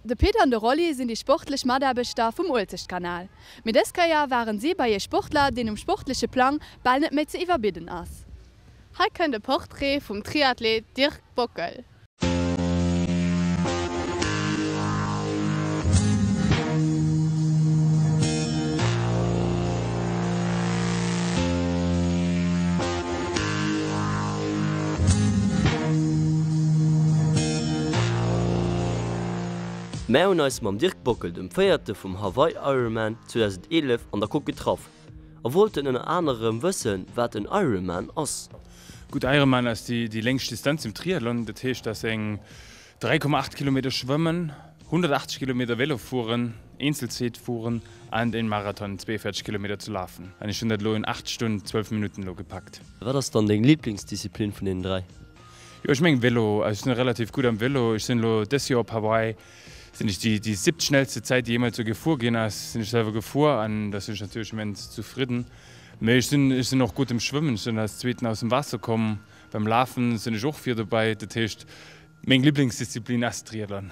De Pit an de Rolli sinn déi sportlech Mataarbechter vum Uelzechtkanal. Mee dës Kéier waren si bei ee Sportler, deen um sportleche Plang bal net méi ze iwwerbidden ass. Hei kënnt e Portrait vum Triathlet Dirk Bockel. Mär hunn eis mam Dirk Bockel, dem Véierte vum Hawaii Ironman 2011 an der Coque getraff a wollten ënner anerem wëssen, wat en Ironman ass. Gutt, Ironman ass déi längst Distanz im Triathlon. Dat heescht, dass eng 3,8 Kilometer schwëmmen, 180 Kilometer Vélo fueren, Eenzelzeet fueren an een Marathon, 42 Kilometer, ze lafen. An ech hunn dat elo in 8 Stonn 12 Minutten elo gepackt. Wat ass dann deng Liblingsdisziplin vun deenen 3? Jo, ech mengen Vélo. Also ech sinn relativ gutt am Vélo. Ech sinn elo dës Joer op Hawaii, sinn ech déi déi siebtschnellste Zäit déi jeemals sou gefuer ginn ass, sinn ech selwer gefuer an da sinn ech natierlech immens zufridden. Mee ech sinn ech sinn och gutt am Schwëmmen, ech sinn als Zweeten aus dem Waasser komm. Beim Lafen sinn ech och vir dobäi. Dat heescht meng Liblingsdisziplin ass Triathlon.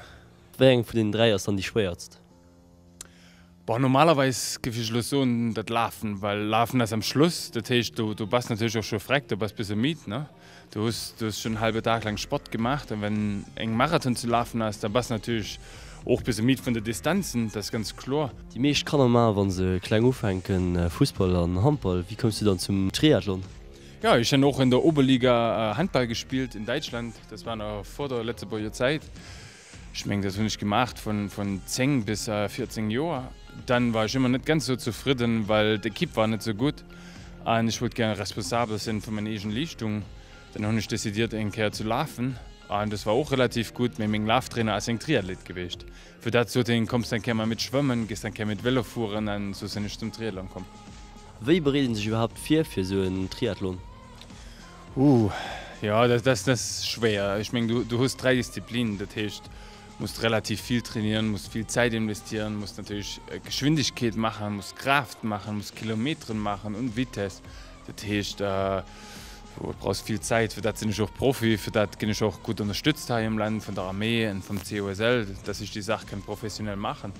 Wéi eng vun deenen 3 ass dann déi schwéiertst? Bon, normalerweis géif ech elo soen dat Lafen, well Lafen ass am Schluss, dat heescht do do bass natierlech och scho freck, do bass bësse midd, ne? Du hues du hues schonn en halbe Dag laang Sport gemaach, an wenn eng Marathon ze lafen ass, da bass natierlech och bësse midd vun de Distanzen, dat ass ganz kloer. Déi meescht Kanner maachen, wa se kleng ufänken, Fussball an Handball. Wéi koums du dann zum Triathlon? Jo, ech hunn och in der Oberliga Handball gespielt in Däitschland, dat war nach vor der Lëtzebuerger Zäit. Ech mengen, dat hunn ech gemaacht vun 10 bis 14 Joer. Dann war ech ëmmer net ganz esou zefridden, well d'Equipe war net esou gutt an ech wollt gären responsabel sinn fir meng eegen Leeschtung. Dann hunn ech décidiert eng Kéier ze lafen an das war och relativ gutt, mee meng Laftrainer ass eng Triathlet geweecht. Fir dat sot hien, kommst eng Kéier mei mit schwëmmen, gees eng Kéier mit Vélo fueren an esou sinn ech zum Triathlon komm. Wéi bereet een sech iwwerhaapt vir fir esou en Triathlon? Ooh, jo, dat ass schwéier. Ech mengen, du hues 3 Disziplinen, dat heescht, musst relativ vill trainieren, musst vill Zäit investieren, musst natierlech Geschwindegkeet maachen, musst Kraaft maachen, musst Kilometeren maachen und Vitesse. Dat heescht, du brauchst vill Zäit. Fir dat sinn ech och Profi, fir dat ginn ech och gutt ënnerstützt hei am Land vun der Armée an vum COSL, dass ech déi Saach kann professionell maachen.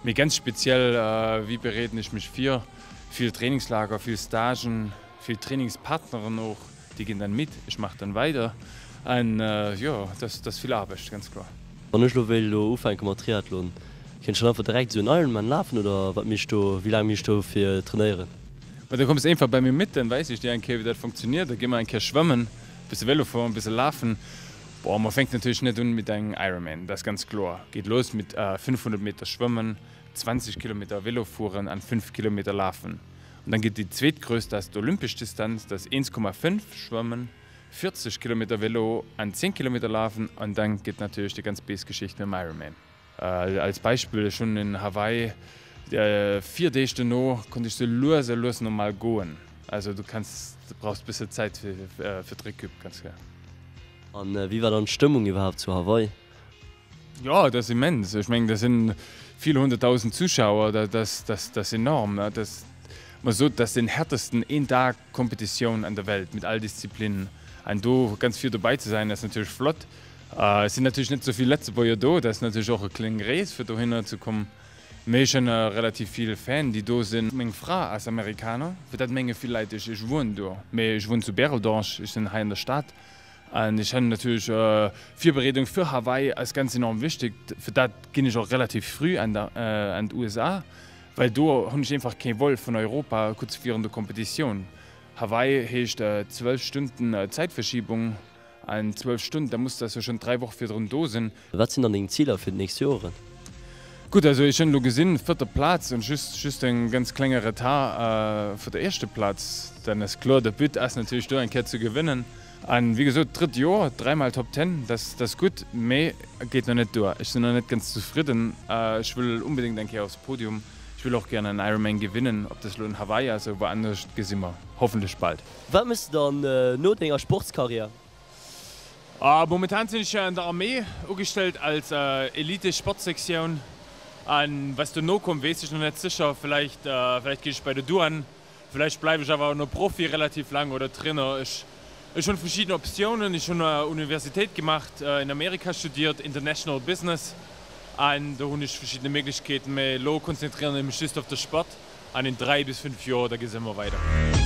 Mee ganz speziell, wéi bereeden ech mech vir? Vill Trainingslager, vill Stagen. Vill Trainingspartneren och, déi ginn dann mit, ech maachen dann weider an jo, dat ass vill Aarbecht, ganz kloer. Wann ech lo wéilt elo ufänke mat Triathlon, kéint ech dann einfach direkt esou en Ironman lafen oder wat misst ech do, wéi laang misst ech do fir trainéieren? Ma da komms einfach bei mir mit, dann weis ech dir eng Kéier wéi dat funktioniert, da gi mer eng Kéier schwëmmen, bësse Vélo fueren, bësse lafen. Bon, mer fänkt natierlech net un mit engem Ironman, dat ass ganz kloer, geet los mit 500 Meter schwëmmen, 20 Kilometer Vélo fueren an 5 Kilometer lafen. An dann geet déi zweetgrösst, dat ass d'olympesch Distanz, dat ass 1,5 Schwëmmen, 40 Kilometer Vélo an 10 Kilometer Lafen. An dann geet natierlech déi ganz Beesgeschicht mam Ironman. Als Beispill, ech hunn in Hawaii 4 Deeg dono konnt ech sou lues a lues normal goen. Also du kanns, du brauchs bësse Zäit fir d'Recup, ganz kloer. An wéi war dann d'Stëmmung iwwerhaapt zu Hawaii? Jo, dat ass immens. Ech mengen, dat si vill honnertdausend Zuschauer, dat ass enorm. Man sot, dat ass den härtesten Een-Dag-Kompetitioun an der Welt mit all Disziplinen. An do ganz vir dobäi ze sein, ass natierlech flott. Et sinn natierlech net esou vill Lëtzebuerger do, dat ass natierlech och e kléng Rees, fir dohinner ze kommen. Mee ech hunn relativ vill Fan, déi do sinn. Meng Fra ass Amerikaner, fir dat menge vill Leit, ech wunnen do. Mee ech wunnen zu Bereldange, ech sinn hei an der Stad. An ech hunn natierlech Virbereedung fir Hawaii ass ganz enorm wichtig. Fir dat ginn ech och relativ früh an d'USA, well do hunn ech einfach kee Vol vun Europa kuerz virun der Kompetitioun. Hawaii heescht 12 Stunden Zäitverschiebung an 12 Stunden, da muss de jo schonn 3 Woche virdrun do sinn. Wat sinn dann deng Ziler fir déi nächst Joren? Gutt, also ech hunn elo gesinn, vierter Plaz und just just en ganz klenge Retard vu der éischte Plaz. Dann ass kloer, de But ass natierlech do eng Kéier ze gewinnen. An wéi gesot, drëtt Joer, dräimal Top Ten, dat ass gutt, mee geet nach net duer. Ech sinn nach net ganz zefridden. Ech wëll unbedéngt eng Kéier aufs Podium. Ech wëll och gären en Ironman gewinnen. Ob dat elo in Hawaii ass oder wou anescht, gesi mer hoffentlech bald. Wat méchs de dann no denger Sportskarriär? Momentan sinn ech an der Armée ugestellt als Elite Sportsektioun an was dono kommt weess ech nach net sécher. Villäicht villäicht ginn ech bei der Douane, villäicht bleiw ech awer no Profi relativ laang oder Trainer. Ech ech hunn verschidden Optiounen. Ech hunn Universitéit gemacht, in Amerika studiert, International Business. An do hunn ech verschiddene Méiglechkeeten, mee elo konzentréieren ech mech just op de Sport an in 3 bis 5 Joer da gesi mer weider.